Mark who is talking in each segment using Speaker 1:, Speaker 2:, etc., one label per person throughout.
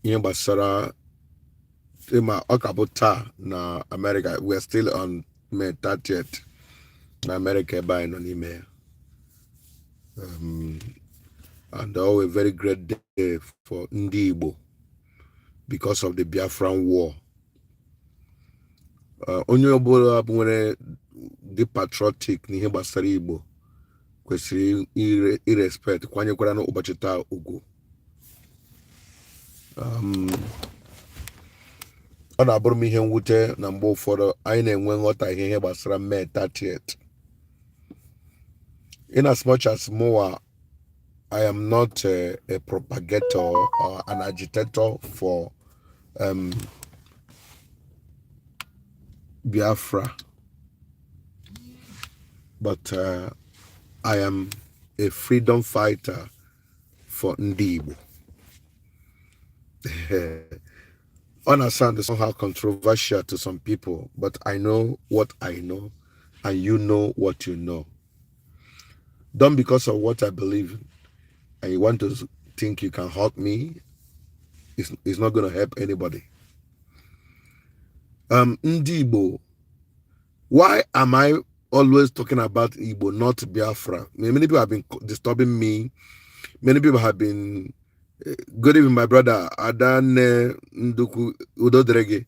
Speaker 1: Ihe gbasara ịma ọ ka bụ taa na America. We are still on May 30th na America ebe anyị nọ n'ime ya. And all a very great day for ndị Igbo because of the Biafran War. Onye ọbụla bụ nwere dị patriotic n'ihe gbasara Igbo kwesịrị irespect, kwanyekwara n'ụbọchị taa ugwu. Ọ na-abụrụ m ihe mwute na mgbe ụfọdụ anyị na-enwe nghọtahie ihe gbasara May 30th. In as much as mụwa, I am not a propagator or an agitator for Biafra, but I am a freedom fighter for Ndị Igbo. Ọ na-sound somehow controversial to some people, but I know what I know, and you know what you know. Don't, because of what I believe in, and you want to think you can hurt me, it's not going to help anybody. Ndị Igbo, why am I always talking about Igbo, not Biafra? Many people have been disturbing me. Many people have been. Good evening, my brother Adane Nduku Udoderege.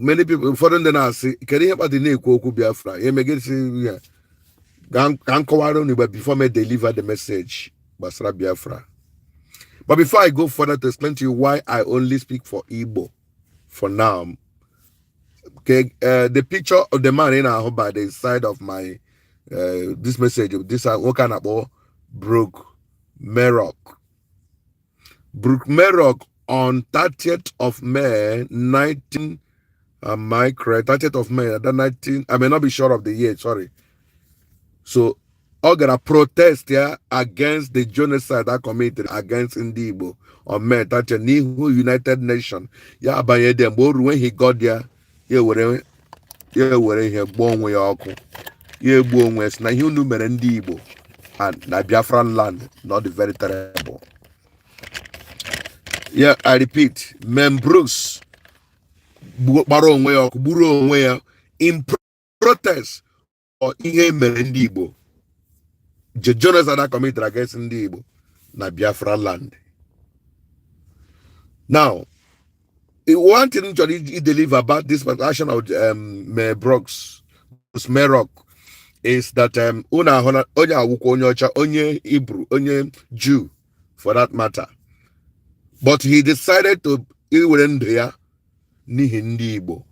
Speaker 1: Many people, ụfọdụ ndị na-asị, kedu ihe kpatara na-ekwu okwu Biafra? Ihe megesi ya ka m kọwara unu Igbo before me deliver the message gbasara Biafra. But before I go further to explain to you why I only speak for Igbo for now, okay, the picture of the man in our by the side of my this message, this what kind of Bruce Mayrock. Bruce Mayrock on 30th of May 19, am I correct? 30th of May, that 19, I may not be sure of the year, sorry. So ọ gara protest ya against the genocide that committed against ndị Igbo on May 30th n'ihu United Nations. Ya abanye there, mgbe o ruo, when he got there, ya were ihe gbuo onwe ya ọkụ, ya egbuo onwe ya, sị na ihe unu mere ndị Igbo and na Biafran land not very terrible. Yeah, I repeat, Mem Bruce gbara onwe ya ọkụ, gburu onwe ya in protest for ihe mere ndị Igbo, the genocide that committed against ndị Igbo na Biafra land. Now, one thing chọrọ i deliver about this action of Mayor Brooks, Mayrock, is that unu ahụ na onye awụkwa onye ọcha, onye Hebrew, onye Jew for that matter, but he decided to iwere ndụ ya n'ihi ndị Igbo.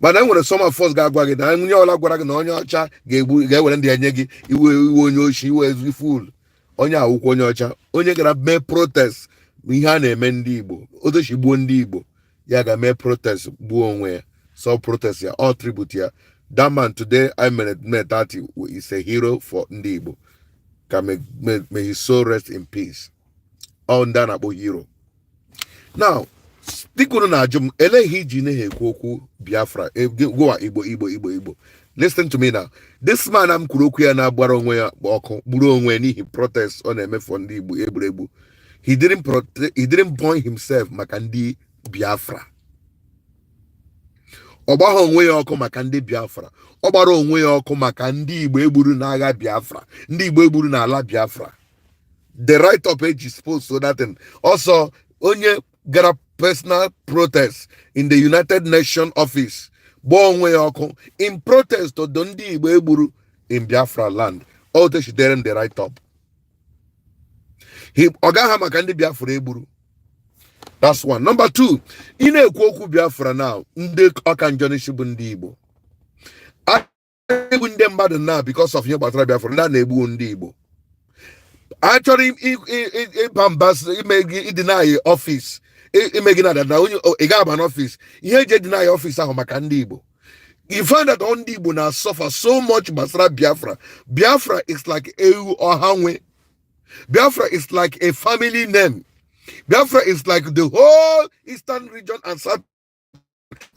Speaker 1: Mana e nwere some of us ga-agwa gị na onye ọla gwara gị na onye ọcha ga-egbu, ga-ewere ndị ya nye gị iwe, iwe onye oshi, iwe ezi fool. Onye awụkwa onye ọcha, onye gara mee protest ihe a na-eme ndị Igbo, otochi gbuo ndị Igbo, ya ga mee protest gbuo onwe ya. So protest ya, all tribute ya. That man today, I mere May 30, is a hero for ndị Igbo. Ka may his soul rest in peace. Ọ ndị a na-akpọ hero. Now, dịka unu na-ajụ m, elee ihe iji na ekwu okwu Biafra, gụwa Igbo, Igbo, Igbo, Igbo? Listen to me now. This man am kwuru okwu ya na-agbara onwe ya ọkụ, gburu onwe ya n'ihi protest ọ na-eme for ndị Igbo egburegbu. He didn't protest, he didn't burn himself maka ndị Biafra. Ọ gbagha onwe ya ọkụ maka ndị Biafra. Ọ gbara onwe ya ọkụ maka ndị Igbo egburu n'agha Biafra, ndị Igbo egburu n'ala Biafra. The write up eji post so that thing also, onye gara personal protest in the United Nations office, gbaa onwe ya ọkụ in protest to the ndị Igbo egburu in Biafra land. All they m the write up. Ọ gaghị maka ndị Biafra egburu. That's one. Number two, ị na-ekwu okwu Biafra now, ndị ọka njọ n'isi bụ ndị Igbo. A egbu ndị mmadụ now because of ihe gbasara Biafra. Ndị a na-egbu ndị Igbo, a chọrọ ịba mba, ime gị ịdịnaghị office, ime gị na dada onye ị ga-aba n'office, ihe eji edinaghị office ahụ maka ndị Igbo. You find that all ndị Igbo na suffer so much gbasara Biafra. Biafra is like ewu ọha nwe. Biafra is like a family name. Biafra is like the whole eastern region and south,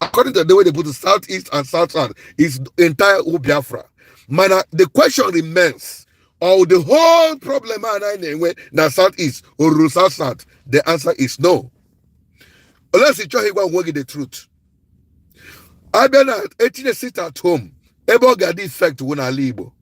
Speaker 1: according to the way they put it, southeast and south south is entire whole Biafra. Mana the question remains, Or the whole problem a anyị na-enwe na South East o ruru South South? The answer is no, unless ị chọghị ịgwa onwe gị the truth. Abịa na etinye sit at home, ebe ọ ga-adị effect wụ n'ala Igbo.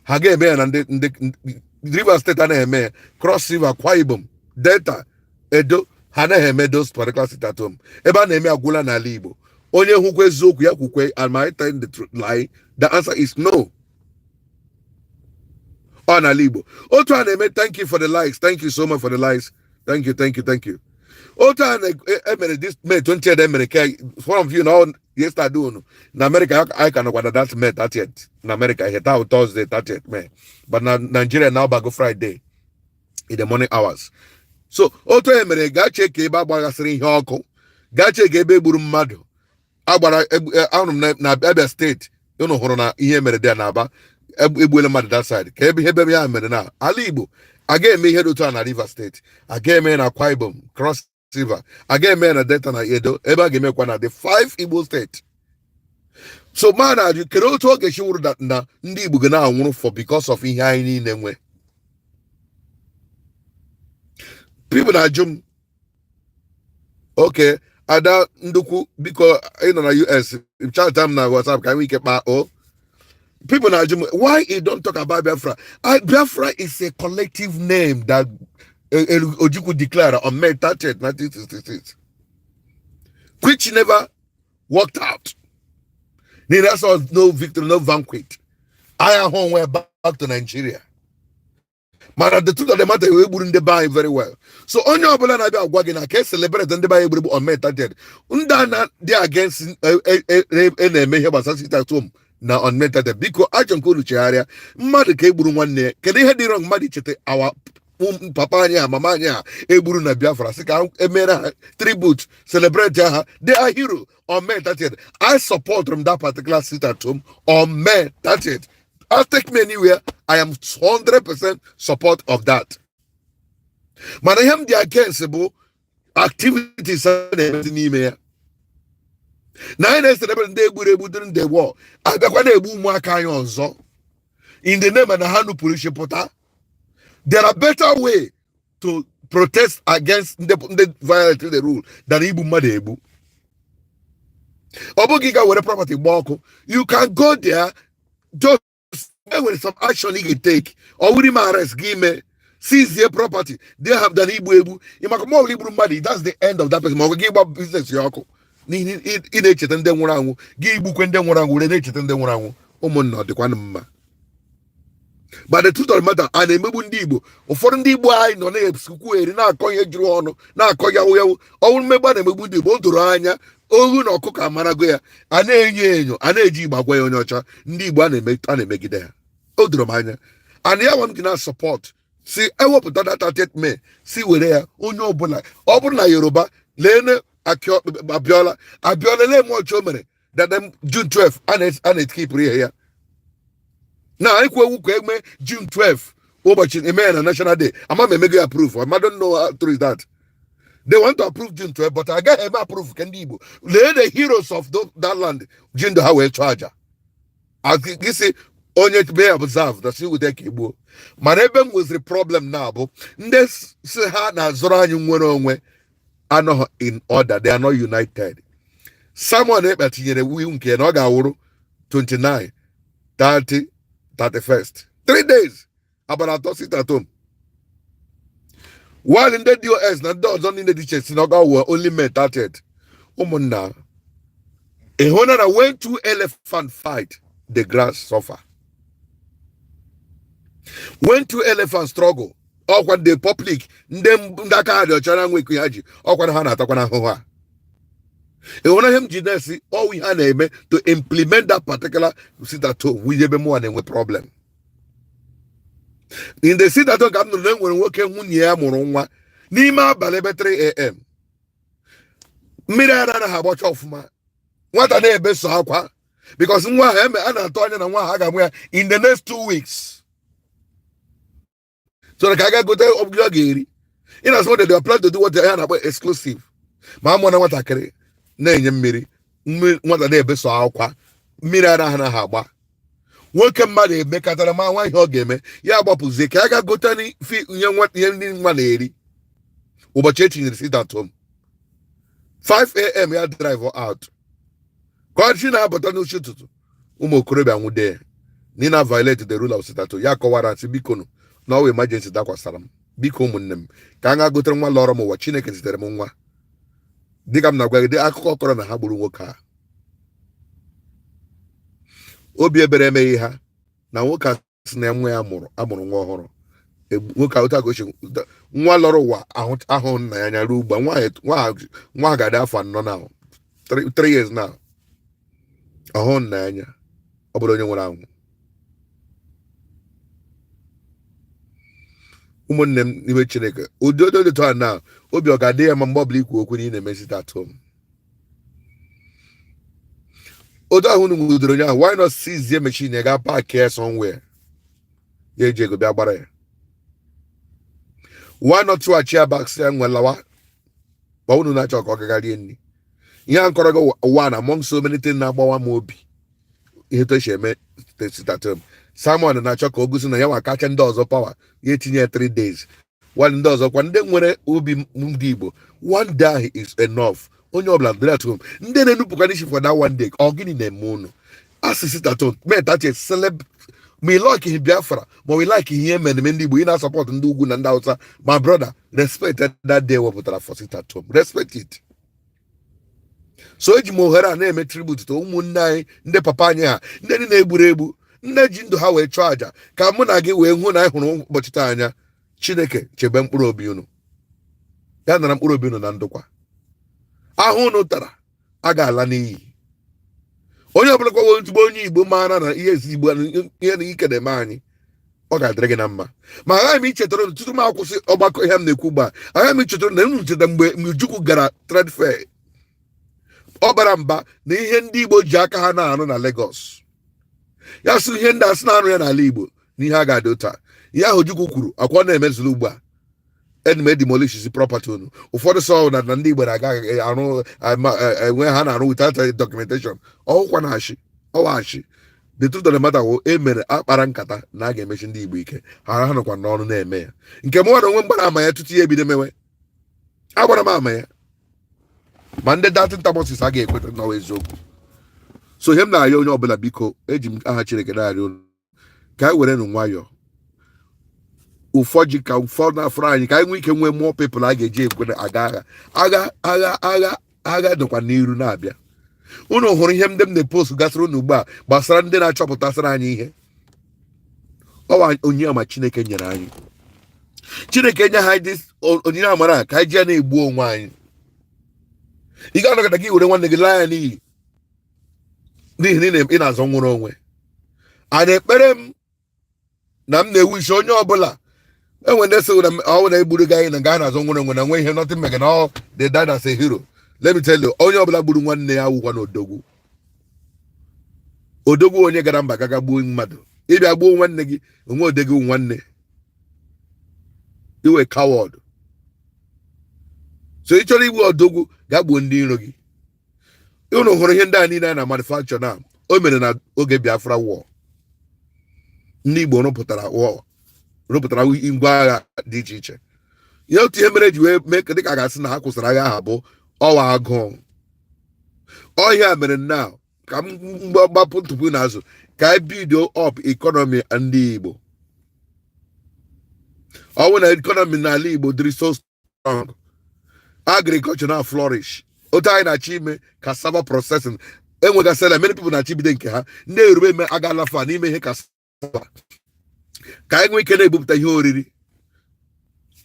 Speaker 1: Ha ga-eme ya na ndị Rivers State anaghị eme ya, Cross River, Akwa Ibom, Delta, Edo, ha anaghị eme those particular sit at home. Ebe a na-eme agwụla n'ala Igbo. Onye hụkwa eziokwu ya kwukwe. Am I telling the truth lie? The answer is no. Ọ n'ala Igbo otu a na-eme. Thank you for the likes. Thank you so much for the likes. Thank you, thank you, thank you. Otu a na-emere this May 20th, emere ka one of you know yesterday unu na America, anyị ka nọkwa na that May 30th na America. Ihe taa Thursday, 30th May, but na Nigeria na ọbago Friday in the morning hours. So otu e mere, gaa chee ka ebe agbaghasịrị ihe ọkụ, gaa chee ka ebe egburu mmadụ agbara. Ahụrụ m na Abia State, unu hụrụ na ihe mere dị na Aba, egbuola mmadụ that side. Ka ebe ihe ebe ya mere na ala Igbo, a ga-eme ihe dị otu a na Rivers State, a ga-eme na Akwa Ibom, Cross River, a ga-eme na Delta na Edo, ebe a ga-emekwa na the five Igbo state. So ma na-ajụ, kedu otu ọ ga-esi wụrụ na ndị Igbo ga na-anwụrụ for because of ihe anyị niile nwe? People na-ajụ m, okay, Ada Ndukwu, biko, ị nọ na US, chat m na WhatsApp ka anyị nwee ike kpaa. O people na-ajụ m, why you don't talk about Biafra? Biafra is a collective name that Ojukwu declared on May 30th, 1966, which never worked out. Neither saw no victory, no vanquish. I am home went back to Nigeria. Mana the truth of the matter, we gburu ndị be anyị very well. So onye ọbụla na-abịa agwa gị na ka e celebrate ndị be anyị gburu on May 30th, ndị a na dị against na-eme ihe gbasara sit at home na on May 30th, biko, achọ nke unu chegharịa. Mmadụ ka egburu nwanne ya, kedu ihe dị wrong mmadụ icheta awa papa anyị ha, mama anyị ha egburu na Biafra, sị ka emere ha tribute, celebrate ha, they are hero, on May 30th? I support from that particular sit at home on May 30th. I'll take me anywhere. I am 100% support of that. Mana ihe m dị against bụ activities a na-emezi n'ime ya, na anyị na-celebrate ndị egburu egbu during the war, abịakwa na-egbu ụmụaka anyị ọzọ in the name na ha nupụrụ isi pụta. There are better way to protest against ndị violate the rule than igbu mmadụ egbu. Ọ bụghị ga were property gbaa ọkụ. You can go there, just enwere some action ị ga-take. Ọ bụrụ ime arrest gị, ime seize property they have than igbu egbu. Maka ma ọ bụrụ igburu mmadụ, that's the end of that person. Ma ọ gị gba business ya ọkụ n'ihi ị na-echeta ndị nwụrụ anwụ, gị igbukwe ndị nwụrụ anwụ were na-echeta ndị nwụrụ anwụ. Ụmụnna, ọ dịkwanụ mma? But the truth of the matter, a na-emegbu ndị Igbo. Ụfọdụ ndị Igbo anyị nọ na-esikwu eri, na-akọ ihe juru ọnụ, na-akọ yawu yawu. Ọnwụ mmegbu a na-emegbu ndị Igbo, o doro anya, ohu na ọkụkọ amarago ya. A na-enyo enyo, a na-eji Igbo agwa ya onye ọcha. Ndị Igbo a na-emegide ha, o doro m anya. And ya nwa m ji na support si ewepụta data 30 May, si were ya onye ọbụla. Ọ bụrụ na Yoruba, lee Abiola. Abiola, lee m ọchị o mere dada June 12 a na-etikipụrụ ihe ya na anyị kwu ewu ka eme June 12, ụbọchị eme ya na National Day. Ama m emego ya approve. I don't know how true is that. They want to approve June 12, but agaghị eme approve ka ndị Igbo, lee the heroes of that land ji ndụ ha wee chụọ aja. Gịsị onye be observe na si wute ka egbuo. Mana ebe m nweziri problem na abụ ndị si ha na-azọrọ anyị nwere onwe anọghị in order. They are not united. Simon Ekpa tinyere wiwu nke na ọ ga-awụrụ 29, 30, 31st, 3 days, abalị 3 sit at home, while ndị DOS na ndị ọzọ niile dị iche si na ọ ga-awụ only May 30th. Ụmụnna, ị hụ na when two elephant fight, the grass suffer. When two elephants struggle, ọkwa the public, ndị aka ha dị ọcha na nwe ha ji ọkwa ha na-atakwa n'ahụhụ a. Ị hụrụ ihe m ji na-esi ọwụ ihe a na-eme to implement that particular sit at home, wụ ebe mụnwa na-enwe problem. In the sit at home ka m nụrụ na enwere nwoke nwunye ya mụrụ nwa n'ime abalị ebe 3 a.m. Mmiri ara anaghị agbacha ọfụma, nwata na-ebeso akwa because nwa ahụ eme a na-atụ anya na nwa ahụ a ga-amụ ya in the next 2 weeks, so ka a ga gote ọbụla ọ ga-eri. Ị na-asị they plan to do what ya na-akpọ exclusive, ma a mụọ na nwatakịrị na-enye mmiri, nwata na-ebeso akwa, mmiri ara anaghị agba. Nwoke mmadụ emekatara ma nwa ihe ọ ga-eme, ya agbapụzie ka ya ga gote ihe ihe ndị nwa na-eri. Ụbọchị etinyere sit at home, 5 a.m. ya drive out, ka ọ chi na-abata n'uchi ụtụtụ, ụmụ okorobịa nwude ya na ị na violate the rule of sit at home. Ya kọwara sị, "Biko nụ, na ọwa emergency dakwasara m. Biko ụmụnne m, ka a ga gotere nwa lọrọ m ụwa. Chineke zitere m nwa." Dịka m na-agwa gị, dị akụkọ kọrọ na ha gburu nwoke a, obi ebere emeghị ha na nwoke a sị na nwa ya mụrụ amụrụ nwa ọhụrụ. Nwoke a otu a ka o si nwa lọrọ ụwa ahụ ahụ nna ya anya ruo ugbu a. Nwa a ga-adị afọ 4 now, 3 years now, ọhụ nna ya anya. Ọ bụrụ onye nwere anwụ. Ụmụnne m n'ime Chineke, ụdị odo dị a na obi ọ ga-adị ya ma mgbe ọbụla ikwu okwu na ị na-eme sit at home, otu ahụ unu nwudoro onye ahụ, why not seize machine ya, gaa park ya somewhere, ya eji ego bịa gbara ya? Why not chụghachi ya back, sị ya nwelawa ma unu na-achọ ka ọ gaga rie nri? Ihe a nkọrọ gị, one among so many things na-agbawa m obi, ihe to esi eme sit at home. Simon na-achọ ka o gosi na ya nwa kacha ndị ọzọ power, ya etinye ya 3 days. One ndị ọzọ kwa, ndị nwere obi ndị Igbo, one day is enough. Onye ọbụla dịrị at home. Ndị na-enupụkwa n'isi for that one day, ọ gịnị na-eme unu? Asị sit at home mee tachi celeb ma ị like ihe Biafra, ma ị like ihe mere ndị Igbo, ị na-asupport ndị ugwu na ndị Hausa. My brother, respect that day wepụtara for sit at home, respect it. So eji m ohere a na-eme tribute to ụmụnne anyị, ndị papa anyị ha, ndị ndị na-egburu egbu, ndị ji ndụ ha wee chụọ àjà ka mụ na gị wee hụ na anyị hụrụ ụbọchị taa anya. Chineke chebe mkpụrụ obi unu, ya nara mkpụrụ obi unu na ndokwa. Ahụ unu tara a ga-ala n'iyi. Onye ọbụla kwawo ezigbo onye Igbo maara na ihe ezi Igbo, ihe na ike na-eme anyị, ọ ga-adịrị gị na mma. Ma aghaghị m ichetara unu tutu m akwụsị ọgbakọ ihe m na-ekwu ugbu a, aghaghị m ichetara na unu cheta mgbe Ojukwu gara trade fair, ọ bara mba na ihe ndị Igbo ji aka ha na-arụ na Lagos. Ya sị ihe ndị asị na-arụ ya n'ala Igbo na ihe a ga-adị otu a. Ihe ahụ Ojukwu kwuru akwa na-emezuru ugbu a. Enime demolish property unu. Ụfọdụ sọ na ndị Igbo na-aga arụ enwe ha na-arụ without documentation. Ọwụkwa na ashị, ọwa ashị. The truth of the matter wụ, e mere akpara nkata na a ga-emechi ndị Igbo ike. Ha nọkwa n'ọrụ na-eme ya. Nke m nwere onwe m gbara ama ya tutu ya ebido mewe, agbara m ama ya, ma ndị datin tamosis a ga-ekweta n'ọwa eziokwu. So ihe m na-arịọ onye ọbụla, biko, eji m aha Chineke na-arịọ unu ka anyị were nụ nwayọọ. Ụfọdụ ka ụfọdụ na-afụrụ anyị ka anyị nwee ike nwee more people a ga-eji ekwe aga agha. Agha, agha, agha, agha dịkwa n'iru na-abịa. Unu hụrụ ihe ndị m na-epost gasịrị unu ugbu a gbasara ndị na-achọpụtasịrị anyị ihe ọwa onyinye ama Chineke nyere anyị. Chineke nye ha this onyinye amara a ka anyị ji ya na-egbu onwe anyị. Ị ga-anọkọta gị were nwanne gị laa ya n'iyi n'ihi na ị na-azọ nwere onwe a. Na-ekpere m na m na-ewu isi onye ọbụla enwe ndị sị na ọ na egburu gị anyị na nga na-azọ nwere onwe na nwe ihe nothing mega na all they died as a hero. Let me tell you, onye ọbụla gburu nwanne ya wụkwa na odogwu. Odogwu onye gara mba gaga gbuo mmadụ, ịbịa gbuo nwanne gị onwe odegwu nwanne iwe coward. So ị chọrọ igbu odogwu, gaa gbuo ndị iro gị. Unu hụrụ ihe ndị a niile a na manufacture na o mere na oge Biafra war, ndị Igbo rụpụtara war, rụpụtara ngwa agha dị iche iche. Ihe otu ihe mere ji wee mee dịka a ga-asị na ha kwụsịrị agha ahụ bụ ọwa agụụ ọhịa mere. Now ka m gbapụ ntụpụ n'azụ, ka anyị bido up economy ndị Igbo. Ọ bụ na economy n'ala Igbo dịrị so strong, agriculture na flourish, otu anyị na-achọ ime cassava processing, enwegasịla many people na-achọ ibido nke ha. Ndị Yoruba eme agala fa n'ime ihe cassava, ka anyị nwee ike na-ebupụta ihe oriri,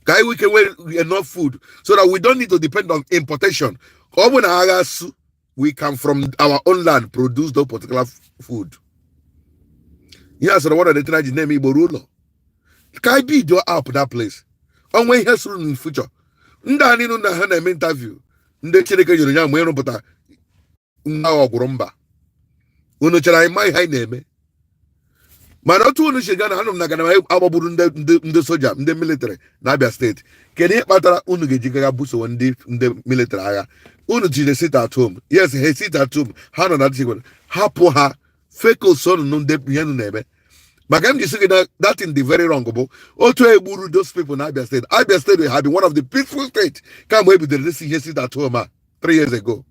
Speaker 1: ka anyị nwee ike nwee enough food so that we don't need to depend on importation. Ka ọ bụ na agha su, we can from our own land produce those particular food. Ihe a sọrọ one of the things ji na-eme Igbo ruo ụlọ, ka anyị build up that place. Onwe ihe sụrụ in future, ndị a niile na ha na-eme interview, ndị Chineke nyere ya mgbe ịrụpụta nwa agha ọgwụrụ mba, unu chere anyị ma ihe anyị na-eme? Mana otu unu si ga na anụ m na gana agbagburu ndị soja, ndị military na Abia Steeti. Kedu ihe kpatara unu ga-eji gaga busowe ndị military agha? Unu jide sit at home. Yes, ha sit at home, ha nọ na dịchekwa, hapụ ha. Fake so nụ ndị ihe nụ na-eme maka m ji sị gị na that thing dị very wrong bụ otu egburu those people na Abia State. Abia State have been one of the peaceful states kamgbe e bidoro this ihe sit at home a 3 years ago.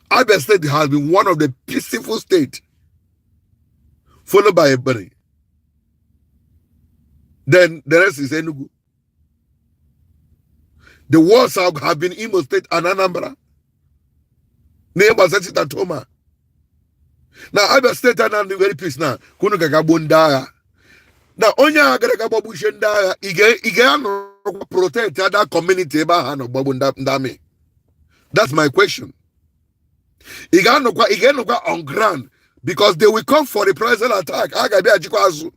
Speaker 1: Abia State has been one of the peaceful states, followed by Ebonyi. Then the rest is Enugu. The worst have been Imo State and Anambra. N'ihe gbasara sit at home a. Na Abia State a na very peace na ka unu ga-aga gbuo ndị agha. Na onye agha gara aga gbagbuchie ndị agha, ị ga-anọrọkwa protect other community ebe ahụ a nọ gbagbu ndị army? That's my question. Ị ga-anọkwa on ground because they will come for reprisal attack. A ga-abịa achịkwa azụ.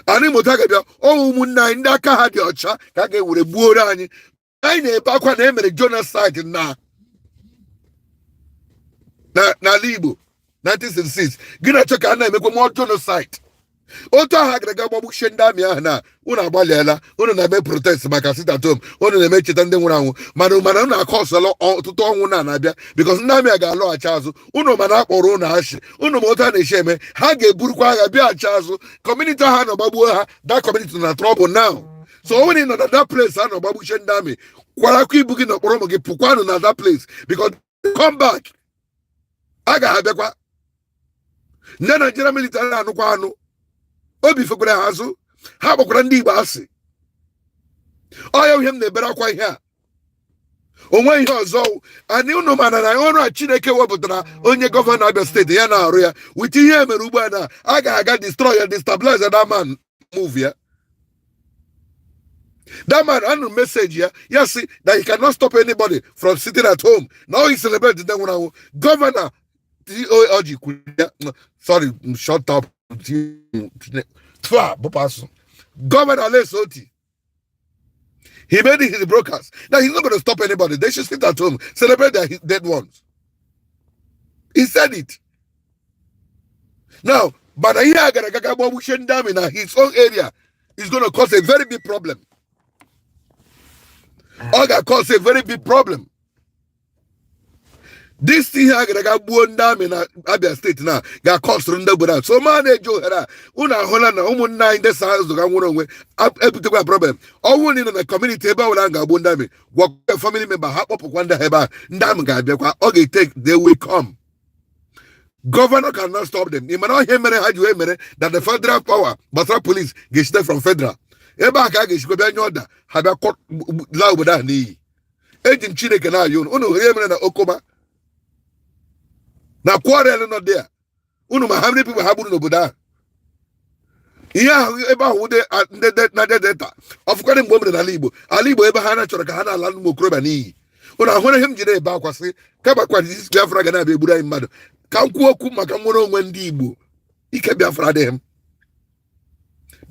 Speaker 1: Anyị mụta ga-abịa ọnwụ ụmụnne anyị ndị aka ha dị ọcha ka a ga-ewere gbuoro anyị. Anyị na-ebe akwa na emere genocide na n'ala Igbo 1966. Gị na-achọ ka a na-emekwa more genocide? Otu ahụ gara aga gbagbuchie ndị army ahụ na unu agbalịala, unu na-eme protest maka sit at home, unu na-eme ncheta ndị nwụrụ anwụ, mana unu akọsọla ọtụtụ ọnwụ na na-abịa because ndị army a ga-alọghachi azụ. Unu mana akpọrọ unu ashị, unu ma otu a na-esi eme, ha ga-eburukwa agha bịaghachi azụ. Community ha nọ gbagbuo ha, that community na trouble now. So o nwere nọ na that place a nọ gbagbuchie ndị army, kwarakwa ibu gị na okporo ụmụ gị, pụkwanụ na that place because come back, a ga-abịakwa. Ndị Nigeria military anụkwa anụ obi fekwara ha azụ, ha gbakwara ndị Igbo asị. Ọ ya ihe m na-ebere akwa ihe a, onwe ihe ọzọ. Anyị unu mana na ọrụ a Chineke wepụtara onye governor Abia State ya na-arụ ya with ihe mere ugbu a na a ga-aga destroy ya, destabilize that man, move ya. That man anụ message ya, ya sị that he cannot stop anybody from sitting at home. Now he celebrate ndị nwụrụ anwụ. Governor Orji kwuru ya. Sorry, shut up. Twa bụpasụ Governor Alex Otti, he made it his broadcast now he's not going to stop anybody. They should sit at home, celebrate their dead ones. He said it now, but ihe a gara aga gbagbuchie ndị army na his own area is going to cause a very big problem. Ọ ga-cause a very big problem. This ihe a gara aga gbuo ndị army na Abia State na ga-akọsụrụ ndị obodo a. So ma na-eji ohere a, unu ahụla na ụmụnne anyị ndị sa azụ ga nwere onwe ebutekwa problem. Ọnwụ na ị nọ na community ebe ọbụla a ga-agbu ndị army, gwakwa family member ha kpọpụkwa ndị ha ebe a. Ndị army ga-abịakwa. Ọ ga-etake, they will come. Governor cannot stop them. Ị mara ihe mere ha ji wee mere that the federal power gbasara police ga-esite from federal ebe a ka a ga-esikwa bịa nye ọda, ha bịa laa obodo ahụ n'iyi. Eji m Chineke na-ayọ unu. Unu hụrụ ihe mere na Okoma na quarrel nọ there. Unu ma how many people ha gburu n'obodo ahụ? Ihe ahụ ebe ahụ ndị ndị na Delta ọfụkwadị mgbe o mere n'ala Igbo, ala Igbo ebe ha na-chọrọ ka ha na-ala ụmụ okorobịa n'iyi. Unu ahụrụ ihe m ji na-ebe akwa sị kabakwa Biafra ga na-abịa egburu anyị mmadụ. Ka m kwuo okwu maka nwere onwe ndị Igbo. Ike Biafra adịghị m.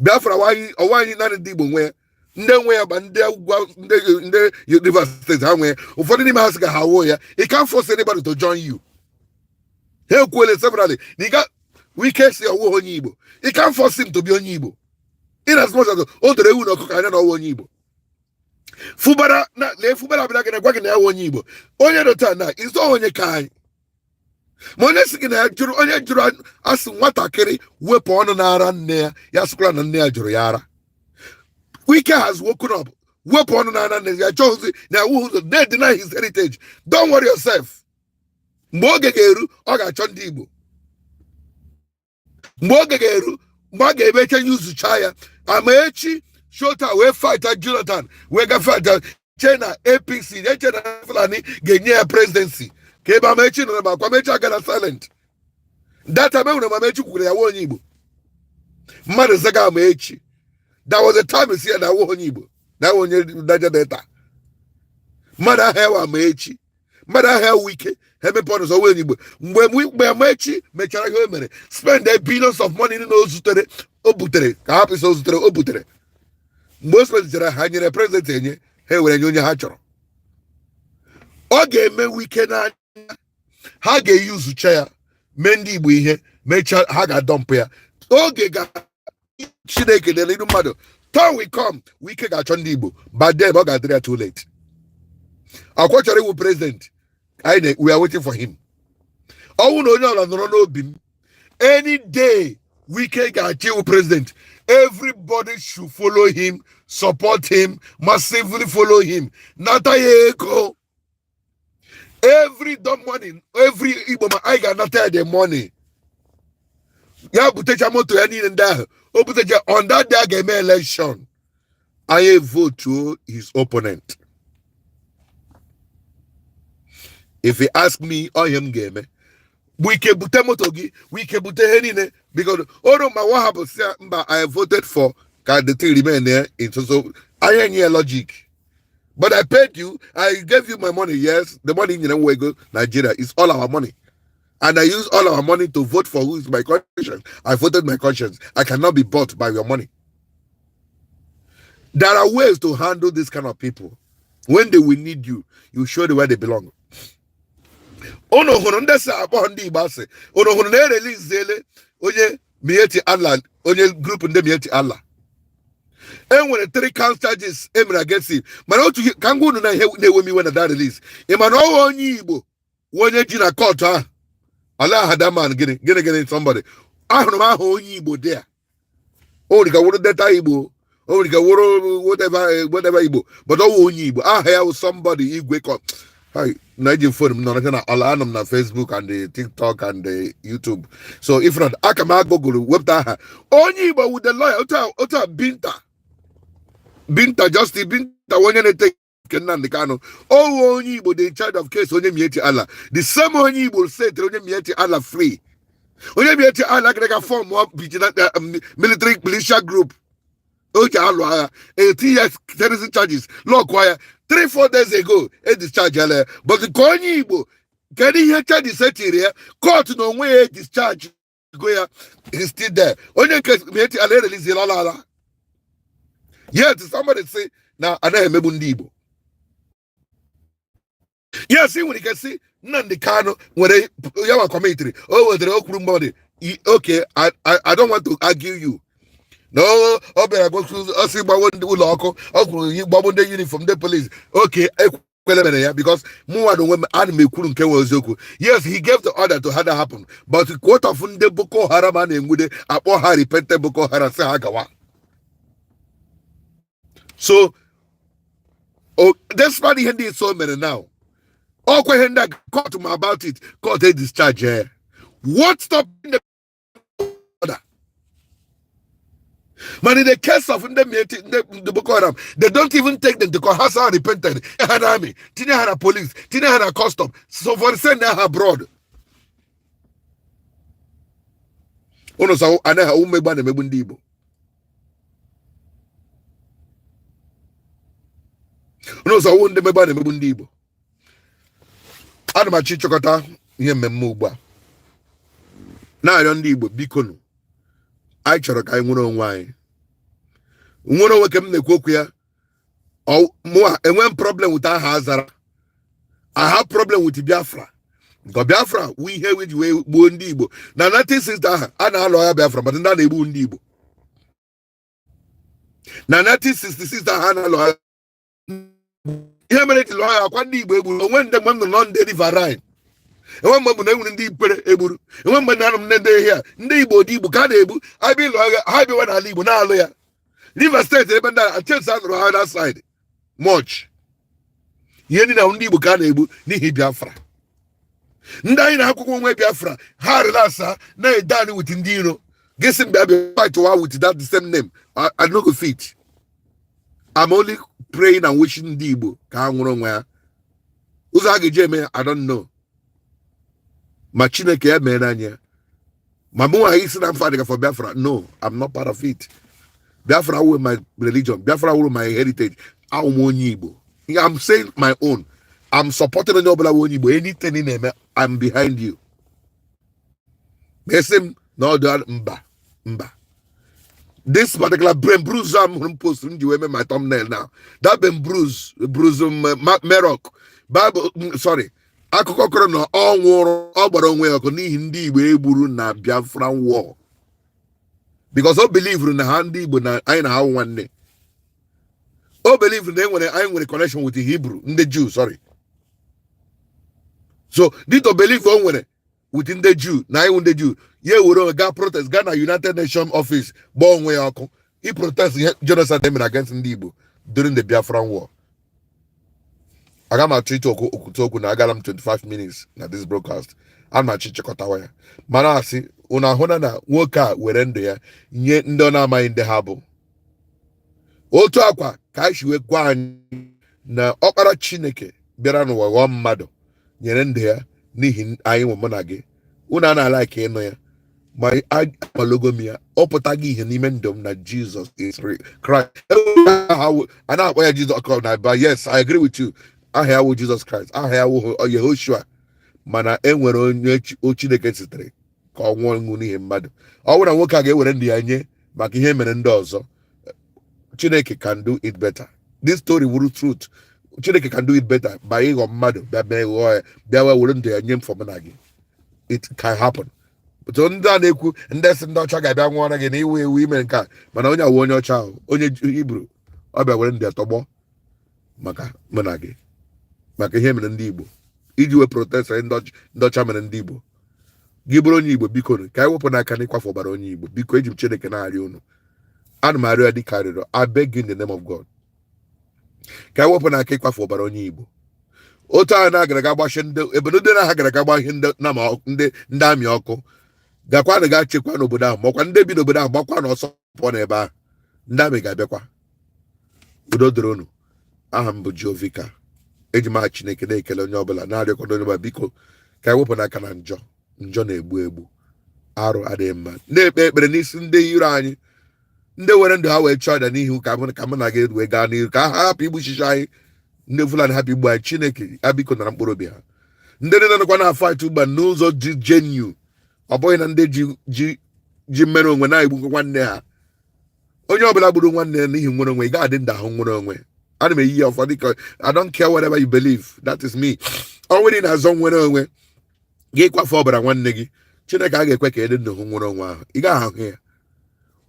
Speaker 1: Biafra ọwa anyị naanị ndị Igbo nwe ya. Ndị nwe ya ba ndị ugwu, ndị Rivers State ha nwe ya. Ụfọdụ n'ime ha sị ka ha wuo ya. You can't force anybody to join you. Ha ekwuole severally na ị ga Wike si ọwụ onye Igbo. You can't force him to be onye Igbo, in as much as o doro ewu na ọkụkọ anya na ọwụ onye Igbo. Fubara na lee Fubara abịa gị na gwa gị na ya wụ onye Igbo. Onye dị taa na ịzọ onye ka anyị ma onye si gị na ya jụrụ onye jụrụ asị nwatakịrị wepụ ọnụ n'ara nne ya, ya sịkwara na nne ya jụrụ ya ara. Wike has woken up, wepụ ọnụ n'ara nne ya, chọghịzi na awụghị ụzọ na-deny his heritage. Don't worry yourself. Mgbe oge ga-eru, ọ ga-achọ ndị Igbo. Mgbe oge ga-eru, mgbe a ga-emecha ya uzucha ya Amaechi Shota wee fighta Jonathan, wee ga fighta che na APC, eche na Fulani ga-enye ya presidency ka ebe Amaechi nọrọ ma akwa Amaechi agara silent. That time enwere m Amaechi kwuru ya wụ onye Igbo. Mmadụ zaga Amaechi. There was a time si ya na awụ onye Igbo, na awụ onye Niger Delta. Mmadụ ahụ ewe Amaechi, mmadụ ahụ ewu ike ha emepe ọnụ ụzọ onye Igbo. Mgbe Amaechi mechara ihe o mere, spend a billions of money na o zutere, o butere ka hapụ isi o zutere o butere. Mgbe o spendichara, ha nyere president enye ha ewere nye onye ha chọrọ. Ọ ga-eme Wike n'anya, ha ga-eyuzucha ya mee ndị Igbo ihe, mechaa ha ga-adọmpụ ya. Oge ga Chineke lere iru mmadụ. Time will come, Wike ga-achọ ndị Igbo, but then ọ ga-adịrị ya too late. Akwa chọrọ iwu president anyị, we are waiting for him. Ọ wụ na onye ọla nọrọ n'obi m, any day Wike ga-achị wụ president, everybody should follow him, support him, massively follow him, nata ya ego, every dumb money, every Igbo ma anyị ga-anata ya the money. Ya butecha moto ya niile ndị ahụ o butecha, on that day a ga-eme election, anyị votuo his opponent. If you ask me, ọ ihe m ga-eme. Wike bute moto gị, Wike bute ihe niile, because oro ma what happens si mba, I voted for ka the thing remain there in so so anyị enye ya logic. But I paid you, I gave you my money. Yes, the money in the go Nigeria is all our money, and I use all our money to vote for who is my conscience. I voted my conscience. I cannot be bought by your money. There are ways to handle this kind of people. When they will need you, you show them where they belong. Unu hụrụ ndị si akpọ ndị Igbo asị, unu hụrụ na ereliziele onye Miyetti Allah, onye group ndị Miyetti Allah. E nwere three count charges e mere against him, mana otu ka ngwa unu na ihe na-ewe m iwe na that release, ị ma na ọwa onye Igbo onye ji na court ahụ ala hadaman gịnị gịnị gịnị somebody, ahụrụ m aha onye Igbo dị a, o nwere ka wụrụ data Igbo, o nwere ka wụrụ whatever whatever Igbo, but ọ wụ onye Igbo, aha ya wụ somebody igwe kọ na eji phone m nọrọ na ala, anọ m na Facebook and the TikTok and the YouTube, so if not, aka m agụgụrụ wepụta aha onye Igbo with the lawyer otu a Binta Binta Justice Binta, onye na-ete nke Nnamdi Kanu, owu onye Igbo dị in charge of case onye Miyetti Allah. The same onye Igbo setere onye Miyetti Allah free. Onye Miyetti Allah gara ga form vigilante military militia group o ji alụ agha, eti ya terrorism charges, lọkwa ya 3-4 days ago, e discharge ya. But nke onye Igbo, kedu ihe charges etiri ya? Court na onwe ya discharge go ya, he's still there. Onye nke Miyetti Allah ereliziela ala ala. Yet somebody say na anaghị emegbu ndị Igbo. Yes, ị nwere ike sị Nnamdi Kanu nwere ya nwa commentary o wetara o kwuru mmadụ. Okay, I don't want to argue you. Na ọ bịara ọsị gbawo ndị ụlọ ọkụ, ọ kwuru gbagbo ndị uniform ndị police. Okay, ekwele mere ya, because mụnwa na onwe m ana m ekwuru nke nwe eziokwu. Yes, he gave the order to have that happen, but quote of ndị Boko Haram a na-enwude akpọ ha repentant Boko Haram, sị ha gawa. So despite ihe ndị so mere now, ọkwa ihe ndị a court ma about it, court e discharge ya. What stopping the order? But in the case of ndị Miyetti, ndị Boko Haram, they don't even take them to court. Ha repented ha na army, tinye ha na police, tinye ha na custom, so for send ha abroad. Unu sọ anaghị umegbu a na-emegbu ndị Igbo. Unu sọ ndị mmegbu a na-emegbu ndị Igbo. Ana m achọ ịchịkọta ihe mmemme ugbu a, na-arịọ ndị Igbo, biko nụ, anyị chọrọ ka anyị nwere onwe anyị. Nwere onwe ka m na-ekwu okwu ya. Mụa enwe m problem with aha azara. I have problem with Biafra, nke Biafra wụ ihe eji wee gbuo ndị Igbo na 1960 ahụ a na-alụ agha Biafra, but ndị a na-egbu ndị Igbo na 1966 ahụ a na-alụ agha, ihe mere eji lụọ agha akwa ndị Igbo egburu onwe ndị mgbe m nọ nọ ndị Riverine, enwe mgbe bụ na enwere ndị Ikpere egburu, enwe mgbe na-anọ m ndị ehi a, ndị Igbo dị Igbo ka a na-egbu. Abịa ịlụ agha, ha bịawa n'ala Igbo na-alụ ya. Rivers State, ebe ndị a chance a nụrụ agha that side much, ihe ndị na ndị Igbo ka a na-egbu n'ihi Biafra. Ndị anyị na-akwụkwọ onwe Biafra, ha relasa na-ede anyị with ndị iro gị sị mbịa bịa fight war with that the same name. I no go fit. I'm only praying and wishing ndị Igbo ka ha nwụrụ onwe ha. Ụzọ ha ga-eji eme ya, I don't know, ma Chineke ya mere anyị ya. Ma mụ nwa isi na mfa dịka for Biafra, no, I'm not part of it. Biafra wụ my religion, Biafra wụ my heritage. Awụ m onye Igbo. I'm saying my own. I'm supporting onye ọbụla wụ onye Igbo. Anything ị na-eme, I'm behind you. Ma esi m na ọdụ mba mba, this particular brain bruise am hụrụ m post m ji wee mee my thumbnail now, that brain bruise bruise Merok Bible, sorry, akụkọ kọrọ na ọ nwụrụ, ọ gbara onwe ya ọkụ n'ihi ndị Igbo egburu na Biafran war, because o believe na ha ndị Igbo na anyị na ha wụ nwanne. O believe na enwere anyị nwere connection with the Hebrew, ndị Jew, sorry. So dito believe o nwere With ndị Jew na iwu ndị Jew, ya ewere onwe gaa protest, gaa na United Nations office, gbaa onwe ya ọkụ i protest ihe genocide emere against ndị Igbo during the Biafran War. Aga m achọ ịtụ okwute okwu na agara m 25 minutes na this broadcast. A na achọ ịchịkọtawa ya, mana asị unu ahụna na nwoke a were ndụ ya nye ndị ọ na-amaghị ndị ha bụ. Otu akwa ka anyị si wee gwa anyị na ọkpara Chineke bịara n'ụwa, ghọọ mmadụ, nyere ndụ ya n'ihi anyị nwe mụ na gị. Unu a na-ala ka ịnụ ya, ma agbalogo m ya, ọ pụtaghị ihe n'ime ndụ m na Jesus is real Christ. A na-akpọ ya Jesus Christ na ba. Yes, I agree with you. Aha ya wụ Jesus Christ, aha ya wụ Yehoshua, mana e nwere onye Chineke sitere ka ọ nwụọ ọnwụ n'ihi mmadụ. Ọ bụrụ na nwoke a ga-ewere ndụ ya nye maka ihe mere ndị ọzọ, Chineke can do it better. This story wuru truth. Chineke can do it better by ịghọ mmadụ, bịa mee ghọọ ya, bịa wee were ndụ ya nye m for mụ na gị. It can happen. So ndị a na-ekwu, ndị sị ndị ọcha ga-abịa nwụọrọ gị na iwu ewu ime nke a, mana onye awụ onye ọcha ahụ, onye Hibru, ọ bịa were ndụ ya tọgbọ maka mụ na gị, maka ihe mere ndị Igbo, iji wee protest ndị ọcha mere ndị Igbo. Gị bụrụ onye Igbo, biko, ka anyị wepụ n'aka n'ịkwafu ọbara onye Igbo. Biko, eji m Chineke na-arịọ unu, ana m arịọ ya dịka arịrịọ. I beg you in the name of God, ka anyị wepụ n'aka ịkwafu ọbara onye Igbo. Otu ahụ na-agara aga gbachi ndị ebe ndị na ha gara aga gba ihe ndị na ndị amị ọkụ, gakwa na ga chekwa n'obodo ahụ, makwa ndị bi n'obodo ahụ gbakwa n'ọsọ pụọ n'ebe ahụ. Ndị amị ga-abịakwa. Udo dịrị unu. Aha m bụ Jovika. Eji m aha Chineke na-ekele onye ọbụla, na-arịọkwado onye ọbụla, biko, ka anyị wepụ n'aka na njọ. Njọ na-egbu egbu, arụ adịghị mma. Na-ekpe ekpere n'isi ndị iro anyị, ndị were ndụ ha wee chọọ ọda n'ihu ka mụ na gị wee gaa n'ihu, ka ha hapụ igbuchichi anyị. Ndị Fulani hapụ igbu anyị. Chineke abiko nara mkpụrụ obi ha. Ndị niile nọkwa na fight ugbu a n'ụzọ dị genuine, ọ bụghị na ndị ji mmere onwe na-egbu nwanne ha. Onye ọbụla gburu nwanne ya n'ihi nwere onwe, ị ga-adị ndụ ahụ nwere onwe. Ana m eyi ya ụfọdụ ka I don't care whatever you believe, that is me. Ọ nwere ị na-azọ nwere onwe gị, kwafe ọbara nwanne gị, Chineke a ga-ekwe ka ị dị ndụ hụ nwere onwe ahụ? Ị gaghị ahụ ya.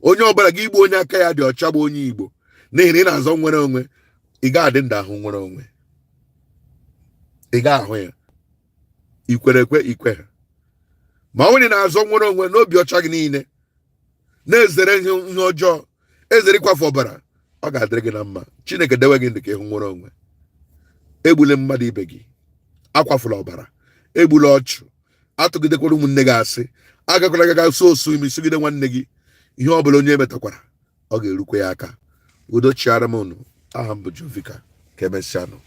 Speaker 1: Onye ọbụla gị igbu onye aka ya dị ọcha bụ onye Igbo n'ihi na ị na-azọ nwere onwe, ị ga-adị ndụ ahụ nwere onwe? Ị ga-ahụ ya. Ikwere ekwe ikwe ha, ma ọ bụrụ na ị na-azọ nwere onwe n'obi ọcha gị niile, na-ezere ihe ọjọọ, ezere ịkwafe ọbara, ọ ga-adịrị gị na mma. Chineke dewe gị ndụ ka ịhụ nwere onwe. Egbule mmadụ ibe gị, akwafula ọbara, egbula ọchụ, atụgidekwara ụmụnne gị asị, agakwala gaga so osu imi sugide nwanne gị. Ihe ọ bụla onye emetakwara, ọ ga-erukwa ya aka. Udo chiara m unu. Aha m bụ Jovika. Ka emesịanụ.